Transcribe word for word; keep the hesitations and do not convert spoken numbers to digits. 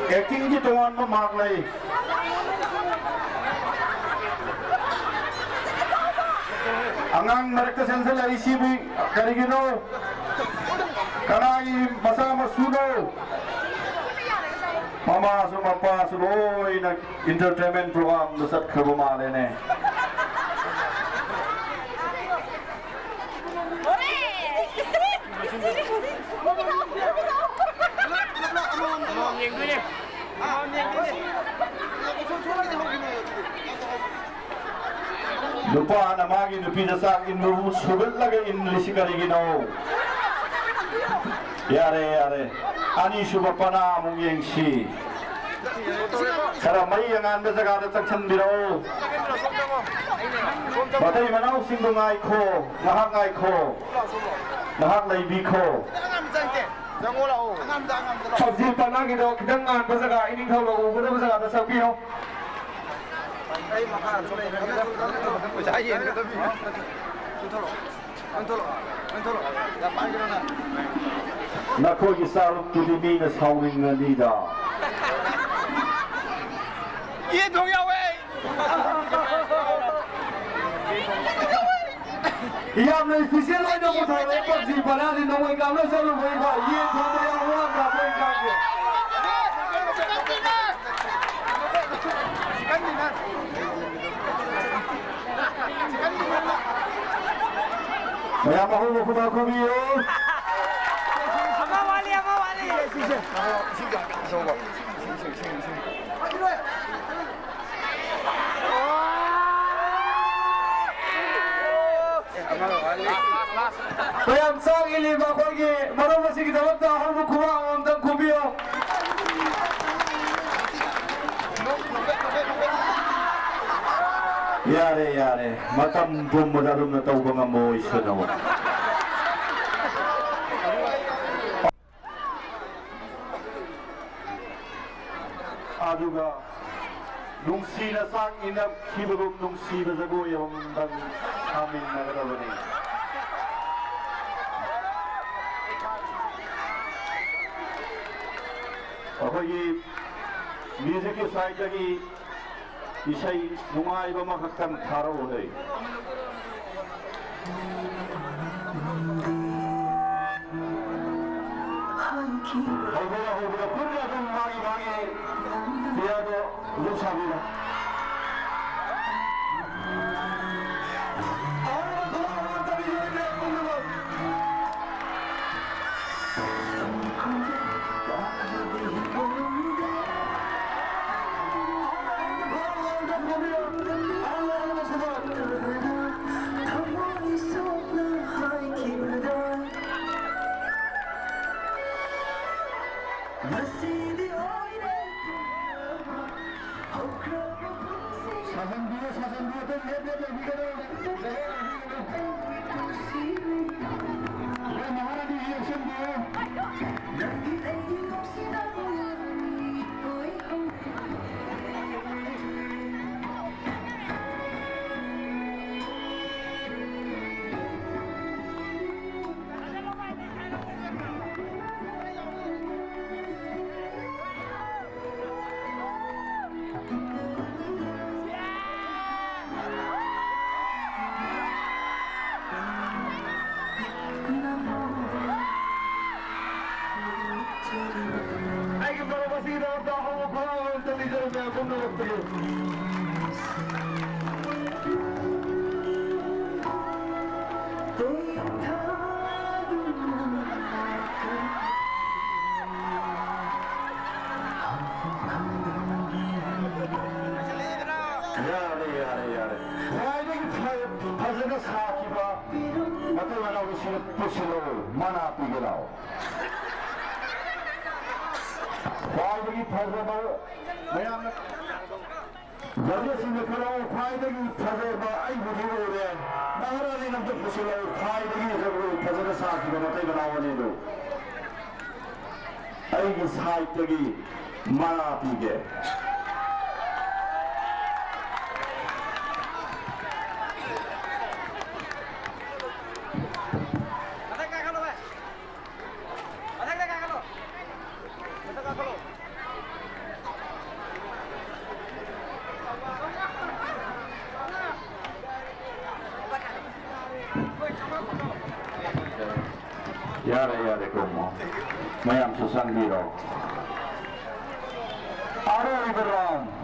ꯑꯦꯛꯇꯤꯡꯒꯤ ꯇꯣꯉꯥꯟꯕ ꯃꯥꯔꯛ ꯂꯩ꯫ ꯑꯉꯥꯡ ꯃꯔꯛꯇ ꯆꯦꯟꯁꯤꯜꯂꯛꯏꯁꯤꯕꯨ ꯀꯔꯤꯒꯤꯅꯣ? ꯀꯅꯥꯒꯤ ꯃꯆꯥ ꯃꯁꯨꯅꯣ? ꯃꯃꯥꯁꯨ ꯃꯄꯥꯁꯨ ꯂꯣꯏꯅ entertainment programꯗ ꯆꯠꯈ꯭ꯔꯕ ꯃꯥꯜꯂꯦꯅꯦ꯫ ꯅꯨꯄꯥꯅ ꯃꯥꯒꯤ ꯅꯨꯄꯤꯗ ꯆꯥꯛ ꯏꯟꯕꯕꯨ ꯁꯨꯒꯠꯂꯒ ꯏꯟꯂꯤꯁꯤ ꯀꯔꯤꯒꯤꯅꯣ? ꯌꯥꯔꯦ, ꯌꯥꯔꯦ꯫ ꯑꯅꯤꯁꯨꯕ ꯄꯅꯥ ꯑꯃꯨꯛ ꯌꯦꯡꯁꯤ꯫ ꯈꯔ ꯃꯩ ꯑꯉꯥꯟꯕ ꯖꯒꯥꯗ ꯆꯪꯁꯤꯟꯕꯤꯔꯛꯑꯣ꯫ ꯃꯇꯩ ꯃꯅꯥꯎꯁꯤꯡꯗꯣ ꯉꯥꯏꯈꯣ, ꯉꯥꯏꯍꯥꯛ ꯉꯥꯏꯈꯣ, ꯉꯥꯏꯍꯥꯛ ꯂꯩꯕꯤꯈꯣ꯫ ꯄꯞꯖꯤ ꯄꯅꯥꯒꯤꯗꯣ ꯈꯤꯇꯪ ꯉꯥꯟꯕ ꯖꯒꯥ, ꯏꯅꯤꯡꯊꯧꯅ ꯎꯒꯗꯕ ꯖꯒꯥꯗ ꯆꯪꯕꯤꯌꯣ꯫ ꯅꯈꯣꯏꯒꯤ ꯆꯥꯔꯨꯛꯇꯨꯗꯤ ꯃꯤꯅ ꯁꯥꯎꯅꯤꯡꯉꯅꯤꯗ꯫ ꯌꯦꯟ ꯊꯣꯡ ꯌꯥꯎꯋꯦ꯫ ꯌꯥꯝꯅ special ꯑꯣꯏꯅ ꯄꯨꯊꯣꯔꯛꯑꯦ ꯄꯞꯖꯤ ꯄꯅꯥꯗꯤ꯫ ꯅꯣꯡꯃꯩ ꯀꯥꯞꯅ ꯆꯠꯂꯨꯕꯩꯀꯣ, ꯌꯦꯟ ꯊꯣꯡꯕ ꯌꯥꯎꯕ ꯉꯥꯛꯇ ꯑꯩꯈꯣꯏ ꯆꯥꯒꯦ꯫ ꯃꯌꯥꯝ ꯑꯍꯨꯝ ꯃꯈꯨꯠ ꯈꯨꯕꯤꯌꯨ꯫ ꯑꯃ ꯋꯥꯠꯂꯤ, ꯑꯃ ꯋꯥꯠꯂꯤ꯫ ꯃꯌꯥꯝ ꯆꯥꯛ ꯏꯜꯂꯤꯕ ꯑꯩꯈꯣꯏꯒꯤ ꯃꯔꯨꯞ ꯑꯁꯤꯒꯤꯗꯃꯛꯇ ꯑꯍꯧꯕ ꯈꯨꯕꯥꯛ ꯑꯃꯃꯝꯇꯪ ꯈꯨꯕꯤꯌꯨ꯫ ꯌꯥꯔꯦ, ꯌꯥꯔꯦ꯫ ꯃꯇꯝ ꯄꯨꯝꯕꯗ ꯑꯗꯨꯝꯅ ꯇꯧꯕ ꯉꯝꯕ ꯑꯣꯏꯁꯅꯨ꯫ ꯑꯗꯨꯒ ꯅꯨꯡꯁꯤꯅ ꯆꯥꯛ ꯏꯟꯅꯈꯤꯕꯒꯨꯝ ꯅꯨꯡꯁꯤꯕ ꯖꯒꯣꯏ ꯑꯃꯃꯝꯇꯪ ꯁꯥꯃꯤꯟꯅꯒꯗꯕꯅꯤ꯫ ꯑꯩꯈꯣꯏꯒꯤ ꯃ꯭ꯌꯨꯖꯤꯛꯀꯤ ꯁꯥꯏꯠꯇꯒꯤ ꯏꯁꯩ ꯅꯨꯡꯉꯥꯏꯕ ꯑꯃꯈꯛꯇꯪ ꯊꯥꯔꯛꯎꯍꯦ꯫ ꯍꯧꯕꯗ ꯍꯧꯕꯗ ꯄꯨꯟꯅ ꯑꯗꯨꯝ ꯃꯥꯒꯤ ꯃꯥꯒꯤ ꯄꯤꯌꯥꯗꯣ ꯑꯗꯨꯝ ꯁꯥꯕꯤꯔꯣ꯫ ꯁꯥꯖꯟꯕꯤꯌꯨ, ꯁꯥꯖꯟꯕꯤꯌꯨ, ꯑꯇꯩ ꯂꯦꯞ ꯂꯦꯞ ꯂꯩꯕꯤꯒꯅꯨ꯫ ꯂꯩꯕꯤꯒꯅꯨ꯫ ꯍꯣꯏ, ꯃꯍꯥꯔꯥꯅꯤ ꯌꯦꯡꯁꯤꯟꯕꯤꯌꯨ꯫ ꯑꯩꯒꯤ ꯃꯔꯨꯞ ꯑꯁꯤꯒꯤꯗꯃꯛꯇ ꯑꯍꯧꯕ ꯈꯣꯡ ꯑꯃ ꯑꯝꯇ ꯂꯤꯖꯔꯝꯃꯦ, ꯑꯄꯨꯟꯕ ꯃꯛꯇꯒꯤ꯫ ꯌꯥꯔꯦ, ꯌꯥꯔꯦ, ꯌꯥꯔꯦ꯫ ꯈ꯭ꯋꯥꯏꯗꯒꯤ ꯐ-, ꯐꯖꯅ ꯁꯥꯈꯤꯕ ꯃꯇꯩ ꯃꯅꯥꯎꯒꯤ ꯁꯤꯗ ꯄꯨꯁꯤꯜꯂꯛꯑꯣ, ꯃꯅꯥ ꯄꯤꯒꯦ ꯂꯥꯛꯑꯣ꯫ ꯈ꯭ꯋꯥꯏꯗꯒꯤ ꯐꯖꯕ ꯃꯌꯥꯝꯅ ꯖꯖꯦꯁꯁꯤꯡꯅ ꯈꯔ ꯈ꯭ꯋꯥꯏꯗꯒꯤ ꯐꯖꯕ ꯑꯩꯕꯨꯗꯤ ꯎꯔꯦ꯫ ꯃꯍꯥꯔꯥꯅꯤ ꯅꯪꯁꯨ ꯄꯨꯁꯤꯜꯂꯛꯎ, ꯈ꯭ꯋꯥꯏꯗꯒꯤ ꯖꯒꯣꯏ ꯐꯖꯅ ꯁꯥꯈꯤꯕ ꯃꯇꯩ ꯃꯅꯥꯎ ꯑꯅꯤꯗꯨ꯫ ꯑꯩꯒꯤ ꯁꯥꯏꯠꯇꯒꯤ ꯃꯅꯥ ꯄꯤꯒꯦ꯫ ꯃꯊꯛꯇ ꯀꯥꯈꯠꯂꯣ, ꯚꯥꯏ꯫ ꯃꯊꯛꯇ ꯀꯥꯈꯠꯂꯣ꯫ ꯃꯊꯛ ꯀꯥꯈꯠꯂꯣ꯫ ꯌꯥꯔꯦ, ꯌꯥꯔꯦ, ꯀꯨꯝꯃꯣ꯫ ꯃꯌꯥꯝꯁꯨ ꯆꯪꯕꯤꯔꯣ꯫ ꯑꯔꯣꯏꯕ round꯫